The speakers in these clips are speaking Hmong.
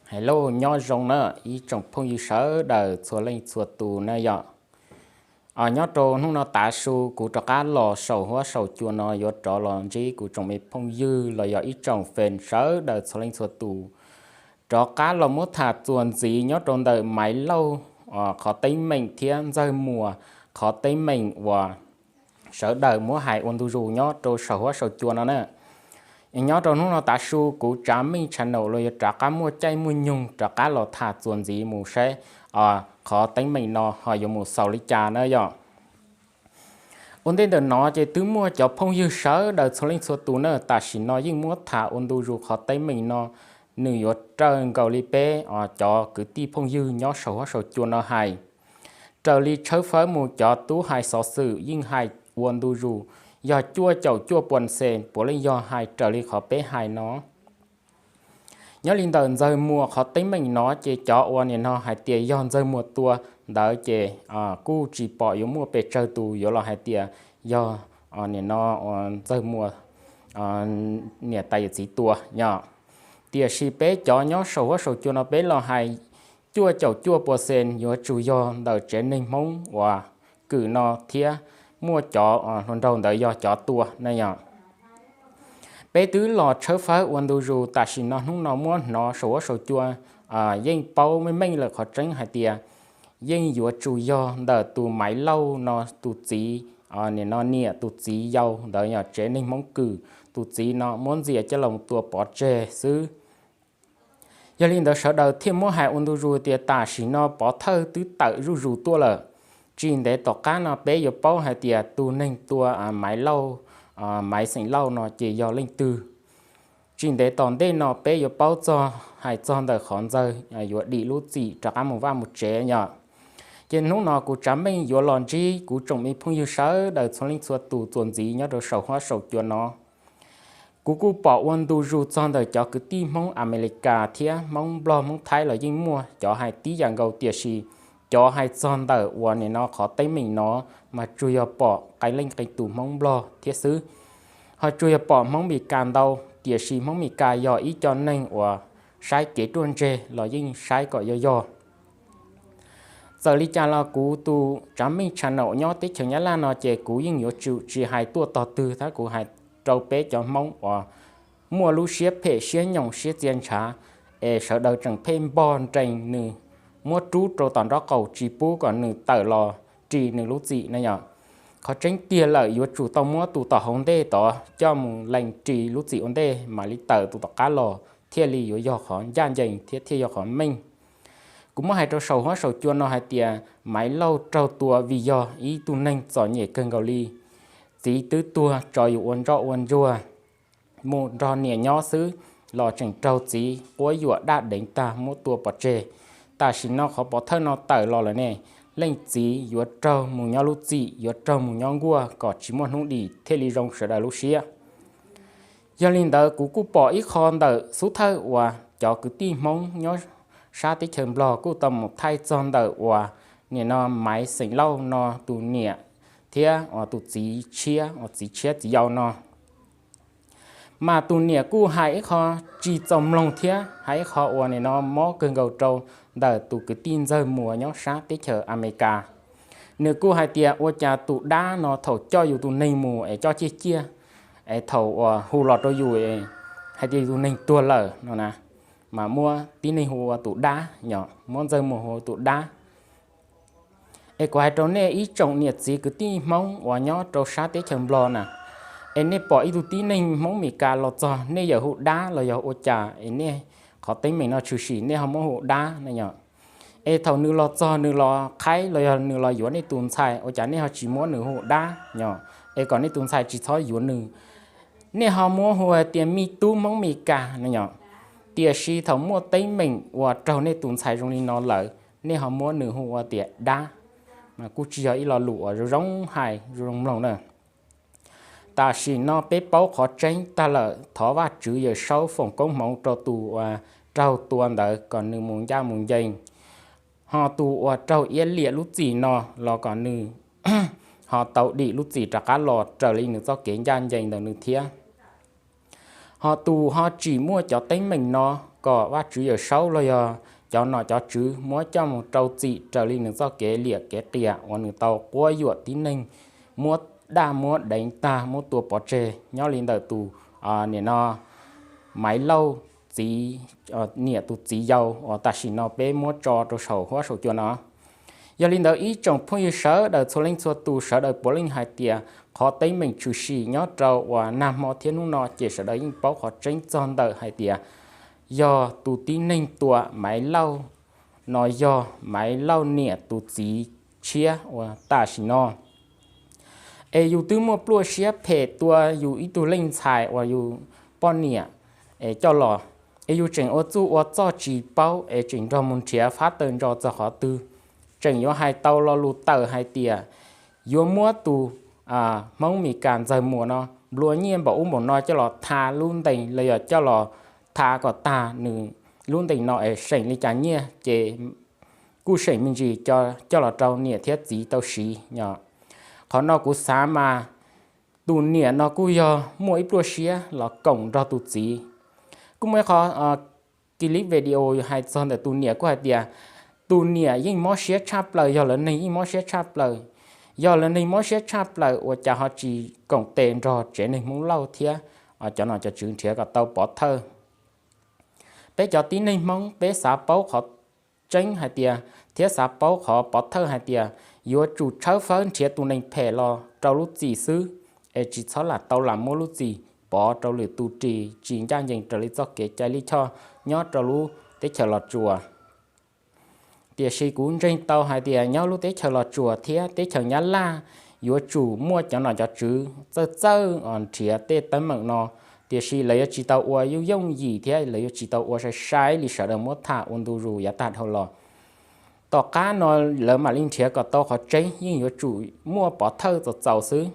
Hello, nyob zoo na ib tsoom phooj ywg sawv daws txhua leej txhua tus na yom. Nyob rau hnub no tav su kuv rov qab los saum huab saum cua no yuav rov los ntsib kuv tsoom me phooj ywg los yog ib tsoom fan sawv daws txhua leej txhua tus, rov qab los muab tham txuas ntxiv nyob rau ntawm Maiv Lauj qhov teeb meem thiab Ntxawg Muas qhov teeb meem uas sawv daws muab hais ua ntu zus nyob rau saum huab saum cua no na. Nyob rau hnub no tav su kuv Tsav Meej channel los yuav rov qab muaj caij muaj nyoog rov qab los tham txuas ntxiv mus saib qhov teeb meem no ho yuav mus xaus li cas na yom. Ua ntej ntawm no ces twb muaj cov phooj ywg sawv daws txhua leej txhua tus na, tam sim no yeej muab tham ua ntu zus qhov teeb meem no, nws yuav raws nkaus li peb cov kwv tij phooj ywg nyob saum huab saum cua no hais. Raws li tshawb fawb mus cov tub hais xov xwm yeej hais ua ntu zus yog cuaj caum cuaj puas xees puav leej yog hais raws li qhov peb hais no. Nyob li ntawm Ntxawg Muas qhov teeb meem no ces cov uas nim no hais tias yog Ntxawg Muas tua ntawd ces kuj tsis pom yuav muaj pes tsawg tus yuav los hais tias yog nim no Ntxawg Muas niam tais yawm txiv tua yom. Tiam sis peb cov nyob saum huab saum cua no peb los hais cuaj caum cuaj puas xees yuav tsum yog ntawm tsev neeg Hmoob uas kwm no thiab muaj cov hluas nraug ntawd yog cov tua na yom. Peb twb los tshawb fawb ua ntu zus, tam sim no hnub no muab hnov saum huab saum cua yeej paub meej meej lawm qhov tseeb hais tias yeej yuav tsum yog ntawm tus Maiv Lauj no tus txiv, nim no niam tus txiv yau ntawd yog tsev neeg Hmoob kwm, tus txiv no muab ntxias coj los tua pov tseg xwb. Yog li ntawd sawv daws thiaj muab hais ua ntu zus tias tam sim no pov thawj twb tawm zuj zus tuaj lawm. Tsis ntev tom qab no peb yuav paub hais tias tus neeg tua Maiv Lauj, Maiv xeem Lauj no ces yog leej twg. Tsis ntev tom ntej no peb yuav paub txog, hais txog ntawm qhov Ntxawg yuav dim lub txim rov qab mus vaj mus tsev yom. Ces hnub no kuv Tsav Meej yuav los ntsib kuv tsoom me phooj ywg sawv daws txhua leej txhua tus txuas ntxiv nyob rau saum huab saum cua no. Kuv kuj pom ua ntu zus txog ntawm cov kwv tij Hmoob Amelikas thiab Hmoob Nplog Hmoob Thaib los yeej muaj cov hais tib yam nkaus, tiam sis cov hais txog ntawm uas nim no qhov teeb meem no mas tsuas yog pom qee leej qee tus Hmoob Nplog thiab xwb, ho tsuas yog pom Hmoob Meskas ntau, tiam sis Hmoob Meskas yog ib co neeg uas saib kev ruaj ntseg los yeej saib kom yog yog. Txawm li cas los kuv tus Tsav Meej channel nyob teb chaws Nyab Laj no ces kuv yeej yuav tsum tsis hais tuaj tog twg thiab, kuv hais rau peb cov Hmoob uas muaj lub siab phem siab nyoos siab txia ntshav, es sawv daws tseem pheej npog nrees nws, muab rub rau tom nraub qaum tsis pub kom nws tawm los ris nws lub txim na yom. Qhov tseeb tiag lawm yuav tsum tau muab tus tom hauv ntej tod coj mus lees ris lub txim ua ntej mam li tawm tus tom qab los thiaj li yuav yog qhov ncaj ncees thiab thiaj yog qhov meej. Kuv muab hais rau saum huab saum cua no hais tias Maiv Lauj raug tua vim yog ib tug neeg txom nyem kawg nkaus li. Txiv twb tuag tso yus ua ntsoj ua ntsuag, mus nrog niam nyob xwb los tseem raug txiv quab yuam daj deev tag muab tua pov tseg. Tam sim no qhov pov thawj no tawm los lawm ne, leej txiv yuav raug mus nyob lub txim, yuav raug mus nyob nkuaj kom tsis muaj hnub dim thiaj li zoo sawv daws lub siab. Yog li ntawd kuv kuj pom ib qho ntawm xub thawj uas cov kwv tij Hmoob nyob sab teb chaws Nplog kuj tau mus thaij txog ntawm uas nim no Maiv xeem Lauj no tus niam thiab tus txiv tshiab, txiv tshiab txiv yau no. Mas tus niam kuj hais ib qho tsis txaus mloog thiab hais ib qho uas nim no mob kawg nkaus rau ntawm tus kwv tij Ntxawg Muas nyob sab teb chaws Amelikas. Nws kuj hais tias ua cas tus dab no thaum coj yus tus neeg mus es coj ciaj ciaj, es thaum uas hu los rau yus hais tias yus tus neeg tuag lawm no na, mas muab tib neeg hu ua tus dab, muab Ntxawg Muas hu ua tus dab. Es kuv hais rau nej ib tsoom niam txiv kwv tij Hmoob uas nyob rau sab teb chaws Nplog na, es nej pom ib tug tib neeg Hmoob Meskas los txog nej yawm hu dab los yog ua cas es nej qhov teeb meem no tshwm sim nej ho muab hu dab na yom. Es thaum nws los txog nws los qhaib los yog nws los yuav nej tus ntxhais ua cas nej ho tsis muab nws hu dab yom, es kom nej tus ntxhais tsis txhob yuav nws, nej ho muab hu hais tias me tub Hmoob Meskas na yom. Tiam sis thaum muaj teeb meem uas raug nej tus ntxhais zoo li no lawm, nej ho muab nws hu ua tias dab, mas kuj tsis yog ib lo lus uas zoo zoo hais zoo zoo mloog na. Tam sim no peb paub qhov tseeb tag lawm, thov Vajtswv Yawm Saub foom koob hmoov rau tus uas raug tua ntawd kom nws mus ncaj mus ncees, ho tus uas raug iab liam lub txim no los kom nws ho tau dim lub txim rov qab los raws li nws txoj kev ncaj ncees ntawm nws thiab. Ho tus ho tsim muaj cov teeb meem no kom Vajtswv Yawmsaub los yog cov nom cov tswv muab coj mus rau txim raws li nws txoj kev liam kev qias uas nws tau quab yuam tib neeg, muab daj muab deev tag, muab tua pov tseg nyob li ntawm tus, nim no, Maiv Lauj txiv, niam tus txiv yau uas tam sim no peb muab tso rau saum huab saum cua no. Yog li ntawd ib tsoom phooj ywg sawv daws txhua leej txhua tus, sawv daws puav leej hais tias qhov teeb meem tshwm sim nyob rau uas nag hmo thiab hnub no ces sawv daws yeej paub qhov tseeb txog ntawm hais tias yog tus tib neeg tua Maiv Lauj no yog Maiv Lauj niam tus txiv tshiab uas tam sim no es yus twb muaj pluaj siab phem tua yus ib tug leej ntxhais uas yus poj niam es coj los, es yus tseem ua txuj ua txoj tsis paub es tseem nrog mus nrhiav fab taw ntso txog qhov twg, tseem yuav hais tau lo lus tawm hais tias yuav muab tus Hmoob Mes Kas Ntxawg Muas no nplua nyiaj npaum ub npaum no coj los tha lub ntees los yog coj los tha kom tag nws lub ntees no es seem li cas nyiaj ces kuj seem me ntsis coj los rau niam thiab txiv tau siv. Qhov no kuv xav mas tus niam no kuj yog muaj ib pluaj siab los koom nrog tus txiv. Kuj muaj ib qho clip video hais txog ntawm tus niam kuj hais tias tus niam yeej mob siab tshaj plaws, yog lawv neeg yeej mob siab tshaj plaws. Yog lawv neeg mob siab tshaj plaws ua cas ho tsis koom tes nrog tsev neeg Hmoob Lauj thiab cov nom cov tswv nrhiav kom tau pov thawj. Peb cov tib neeg Hmoob peb xav paub qhov tseeb hais tias thiab xav paub qhov pov thawj hais tias yuav tsum tshawb fawb nrhiav tus neeg phem los rau lub txim xwb, es tsis txhob lam tau lam muab lub txim pov rau lwm tus ris tsis ncaj ncees raws li txoj kev cai lij choj nyob rau lub teb chaws Los Tsuas. Tiam sis kuv ntseeg tau hais tias nyob lub teb chaws Los Tsuas thiab teb chaws Nyab Laj yuav tsum muaj cov nom cov tswv txawj txawj nrhiav tej teeb meem no, tiam sis lawv yuav tsis tau ua yooj yooj yim thiab lawv yuav tsis tau ua sai sai li sawv daws muab tham ua ntu zus yav tag dhau los. Tom qab no lawv mam li nrhiav kom tau qhov tseeb, yeej yuav tsum muaj pov thawj txaus txaus xwb.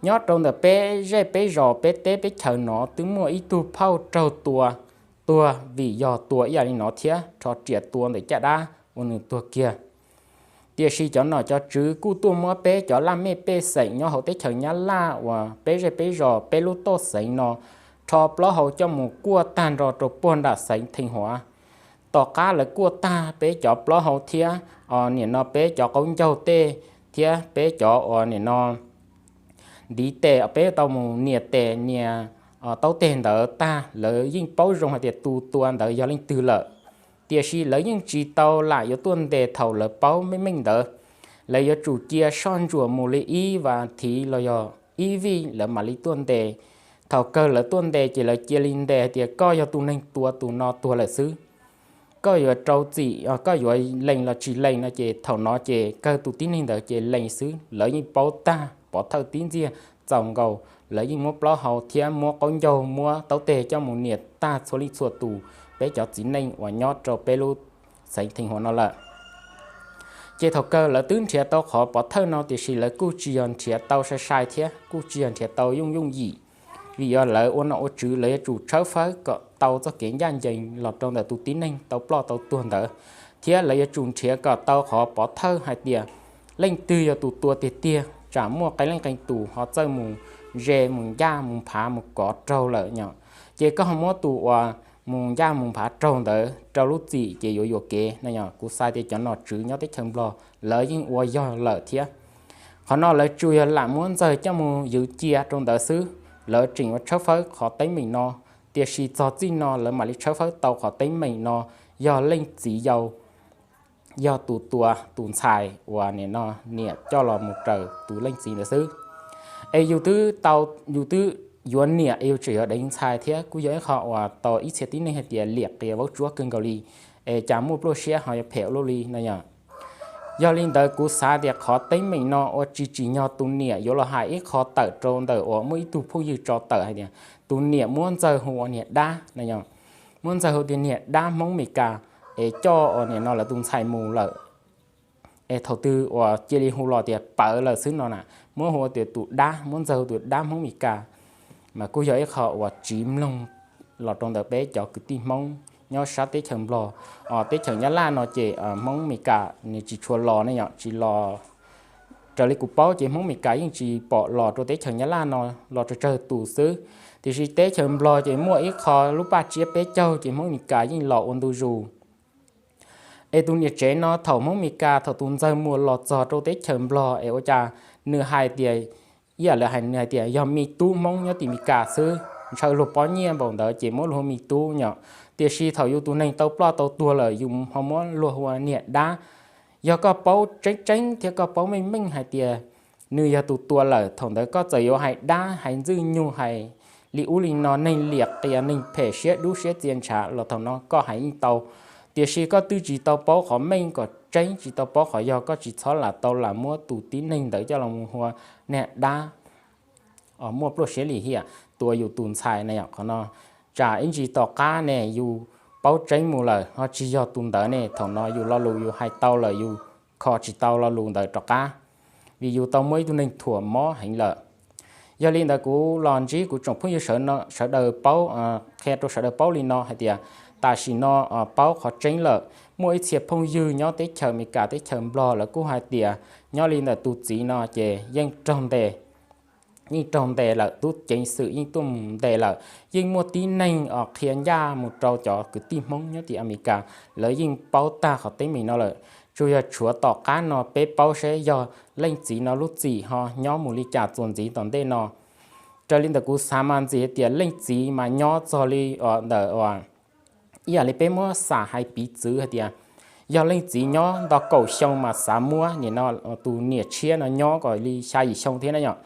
Nyob rau ntawm peb zej peb zos peb teb peb chaws no twb muaj ib tug phauj raug tua tuag vim yog tua ib yam li no thiab rho riam tua ntawm caj dab ua nws tuag kiag. Tiam sis cov nom cov tswv kuj tuaj muab peb cov laj mej pej xeem nyob hauv teb chaws Nyab Laj uas peb zej peb zos peb lub toj xeev no rho plaub hau coj mus kuaj tag nrho rau puag nram xeev Theej Huav. Tom qab lawv kuaj tag peb cov plaub hau thiab, nim no peb cov qaub ncaug tej thiab peb cov uas nim no ntiv tes peb tau mus nias tes nias taub teg ntawd tag, lawv yeej paub zoo hais tias tus tua ntawd yog leej twg lawm. Tiam sis lawv yeej tsis tau lam yuav tuaj ntes thaum lawv paub meej meej ntawd. Lawv yuav tsum cia soj ntsuam mus li ib vas thiv los yog ib vij lawv mam li tuaj ntes. Thaum kawg lawv tuaj ntes ces lawv cia li ntes hais tias koj yog tus neeg tua tus no tuag lawm xwb. Koj yuav rau txim, koj yuav lees los tsis lees no ces thaum no ces kawg tus tib neeg ntawd ces lees xwb. Lawv yeej paub tag, pov thawj tib ntxiag txaus nkaus, lawv yeej muab plaub hau thiab muab qaub ncaug muab taub teg coj mus nias tag txhua leej txhua tus peb cov txiv neej uas nyob rau peb lub xeev Theej Huav no lawm. Ces thaum kawg lawv twb nrhiav tau qhov pov thawj no tiam sis lawv kuj tsis yog nrhiav tau sai sai thiab kuj tsis yog nrhiav tau yooj yooj yim, vim yog lawv ua nom ua tswv lawv yuav tsum tshawb fawb kom tau txoj kev ncaj ncees los rau ntawm tus tib neeg tau ploj tau tuag ntawd, thiab lawv yuav tsum nrhiav kom tau qhov pov thawj hais tias leej twg yog tus tua tiag tiag, tsam muaj qee leej qee tus ho txawj mus ze mus ncaj mus phav mus kov raug lawm no, ces koj ho muab tus uas mus ncaj mus phav raug ntawd rau lub txim ces yuav yuam kev no. Kuv xav tias cov nom tswv nyob teb chaws Nplog lawv yeej ua yog lawm thiab. Qhov no lawv tsuas yog lam muab Ntxawg coj mus ywv cia rau ntawd xwb, lawv tseem yuav tshawb fawb qhov teeb meem no, tiam sis txog txij no lawv mam li tshawb fawb tau qhov teeb meem no yog leej txiv yau, yog tus tua tus ntxhais uas nim no niam coj los mus raws tus leej txiv ntawd xwb. Es yus twb tau, yus twb yuav niam es yus tseem yuav deev ntxhais thiab kuj yog ib qho uas tau ib txhia tib neeg hais tias liam qias vaub tsuab kawg nkaus li, es cas muaj pluaj siab ho yuav phem ua luaj li no yom. Yog li ntawd kuv xav tias qhov teeb meem no ua tsis tsim nyog tus niam yuav los hais ib qho tawm rau ntawm uas muaj ib tug phooj ywg tso tawm hais tias tus niam muab Ntxawg hu ua niag dab no yom, muab Ntxawg hu tias niag dab Hmoob Mes Kas, es coj uas nim no lawv tus ntxhais mus lawm, es thaum twg uas cia li hu los tias pawv lawm xwb no na, muab hu ua tias tus dab, muab Ntxawg hu tus dab Hmoob Mes Kas, mas kuj yog ib qho uas tsiv mloog los rau ntawm peb cov kwv tij Hmoob nyob sab teb chaws Nplog. Teb chaws Nyab Laj no ces Hmoob Mes Kas nws tsis tshua los ne yom, tsis los. Raws li kuv paub ces Hmoob Mes Kas yeej tsis pom los rau teb chaws Nyab Laj no, los tsawg tsawg tus xwb. Tiam sis teb chaws Nplog ces muaj ib qho lub paj tsiab peb caug ces Hmoob Mes Kas yeej los ua ntu zus. Es tus niam tsev no thaum Hmoob Mes Kas thaum tus ntxawg muas los txog rau teb chaws Nplog es ua cas nws hais tias, ib yam li hais nws hais tias yog me tub Hmoob nyob tim Mes Kas xwb, ntshaw luag pob nyiaj npaum ntawd ces muab luag hu me tub yom. Tiam sis thaum yus tus neeg tau ploj tau tuag lawm yus ho muab luag hu ua niam dab. Yog koj paub tseeb tseeb thiab koj paub meej meej hais tias nws yog tus tua lawm, thaum ntawd koj txawm yuav hais dab hais ntxwj nyug hais li ub li no, neeg liam qias neeg phem siab dub siab txia ntshav los thaum no koj hais yeej tau. Tiam sis koj twb tsis tau paub qhov meej kom tseeb, tsis tau paub qhov yog, koj tsis txhob lam tau lam muab tus tib neeg ntawd coj los mus hu ua niam dab, muaj pluaj siab lim hiam tua yus tus ntxhais na yom. Qhov no tsam ib ntsis tom qab ne yus paub tseeb mus lawm ho tsis yog tus ntawd ne, thaum no yus lo lus yus hais tau lawm yus kho tsis tau lo lus ntawd rov qab, vim yus tau muab ib tug neeg thuam mob heev lawm. Yog li ntawd kuv los ntsib kuv tsoom phooj ywg sawv daws paub, qhia rau sawv daws paub li no hais tias tam sim no paub qhov tseeb lawm, muaj ib txhia phooj ywg nyob teb chaws Amelikas teb chaws Nplog lawv kuj hais tias nyob li ntawm tus txiv no ces yeej raug ntes, yeej raug ntes lawm, tub ceev xwm yeej tuaj mus ntes lawm, yeej muaj tib neeg qhia ncaj mus rau cov kwv tij Hmoob nyob tim Amelikas, lawv yeej paub tag qhov teeb meem no lawm. Tsuas yog tshuav tom qab no peb paub seb yog leej txiv no lub txim ho nyob mus li cas txuas ntxiv tom ntej no. Raws li ntawm kuv xav mas ntxiv hais tias leej txiv mas nyob txog li ntawm ib yam li peb muab xam hais piv txwv hais tias yog leej txiv nyob nto kaum xyoo mas xav muab nim no tus niam tshiab no nyob kom li xya yim xyoo thiab na yom.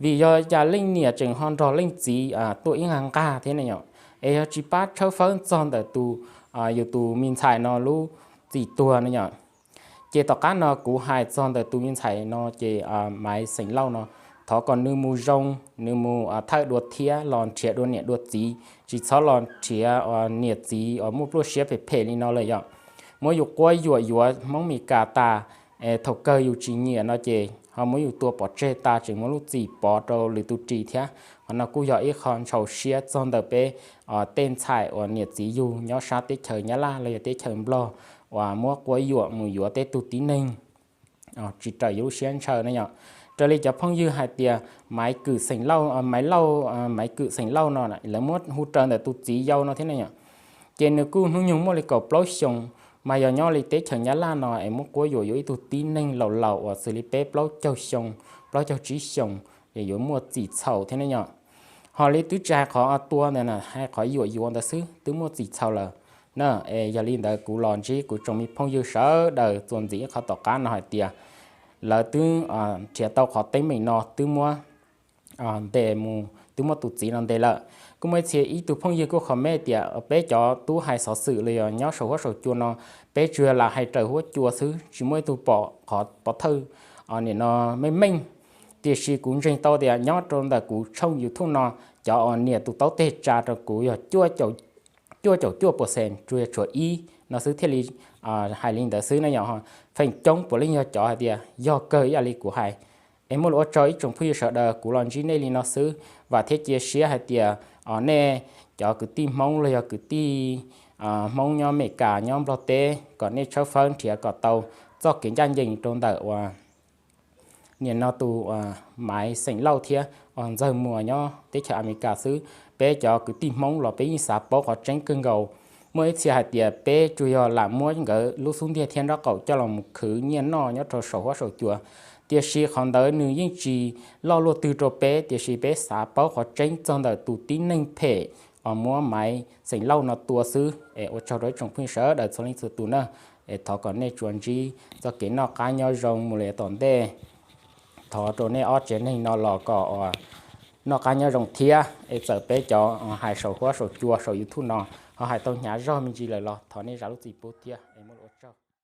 Vim yog cas leej niam tseem ho nrog leej txiv tuaj ib nqag nqag thiab na yom, es yog tsis pab tshawb fawb txog ntawm tus, yus tus me ntxhais no lub txim tuag na yom. Ces tom qab no kuv hais txog ntawm tus me ntxhais no ces Maiv xeem Lauj no, thov kom nws mus zoo, nws mus thawj dua thiab los nrhiav dua niam dua txiv, tsis txhob los nrhiav niam txiv uas muaj pluaj siab phem phem li no lawm yom. Muab yus quab yuam yuav Hmoob Amelikas tas, thaum kawg yus tsis nyiam no ces ho muab yus tua pov tseg tas, tseem muab lub txim pov rau lwm tus ris thiab. Qhov no kuj yog ib qho ntxhov siab txog ntawm peb tej ntxhais uas niam txiv yug nyob sab teb chaws Nyab Laj los yog teb chaws Nplog uas muab quab yuam mus yuav tej tug tib neeg tsis raws yus lub siab ntshaw na yom. Raws li cov phooj ywg hais tias Maiv Kwm xeem Lauj, Maiv Lauj, Maiv Kwm xeem Lauj no lawv muab hu raws ntawm tus txiv yau no thiab na yom. Ces nws kuj hnub nyoog muaj li kaum plaub xyoos, mas yog nyob li teb chaws Nyab Laj no es muab quab yuam yuav ib tug tib neeg laus laus uas xws li peb plaub caug xyoo, plaub caug tsib xyoos, ces yuav muaj txim txhaum thiab ne yom. Ho li twb tsis hais qhov tua ntawd na, hais qhov yuam yuav ntawd xwb twb muaj txim txhaum lawm na. Es yog li ntawd kuv los ntsib kuv tsoom me phooj ywg sawv daws txuas ntxiv ib qho tom qab no hais tias lawv twb nrhiav tau qhov teeb meem no twb muab ntes mus, twb muab tus txiv no ntes lawm. Kuj muaj ib txhia ib tug phooj ywg kuj comment tias peb cov tub hais xov xwm los yog nyob saum huab saum cua no, peb tsuas yog lam hais raws huab cua xwb, tsis muaj ib tug pom qhov pov thawj nim no meej meej. Tiam sis kuv ntseeg tau tias nyob rau ntawm kuv tshooj YouTube no, cov uas niam tus taub teg tsa rau kuv yog cuaj caum cuaj puas xees, tsuas yog tshuav ib no xwb thiaj li hais li ntawd xwb na yom. Feem coob puav leej yog cov hais tias yog kawg ib yam li kuv hais. Es muaj lus ua tsaug ib tsoom phooj ywg sawv daws, kuv los ntsib nej li no xwb, vam thiab cia siab hais tias nej cov kwv tij Hmoob los yog kwv tij Hmoob nyob Amelikas nyob Nplog teb kom nej tshawb fawb nrhiav kom tau txoj kev ncaj ncees rau ntawm uas nim no tus Maiv xeem Lauj thiab Ntxawg Muas nyob teb chaws Amelikas xwb. Peb cov kwv tij Hmoob los peb yeej xav paub qhov tseeb kawg nkaus. Muaj ib txhia hais tias peb tsuas yog lam muab nkawd lub xub ntiag thiab nraub qaum coj los mus khwv nyiaj noj nyob rau saum huab saum cua, tiam sis qhov ntawd nws yeej tsis loj luaj twg rau peb, tiam sis peb xav paub qhov tseeb txog ntawm tus tib neeg phem uas muab Maiv xeem Lauj no tua xwb. Es ua tsaug rau ib tsoom phooj ywg sawv daws txhua leej txhua tus na. Es thov kom nej tsuas ntsib txoj kev noj qab nyob zoo mus li tom ntej. Thov rau nej ob tsev neeg no los kom noj qab nyob zoo thiab. Es txawm peb cov hais saum huab saum cua saum YouTube no ho hais tau hnyav zog me ntsis lawm los thov nej zam lub txim pub thiab. Es muaj lus ua tsaug.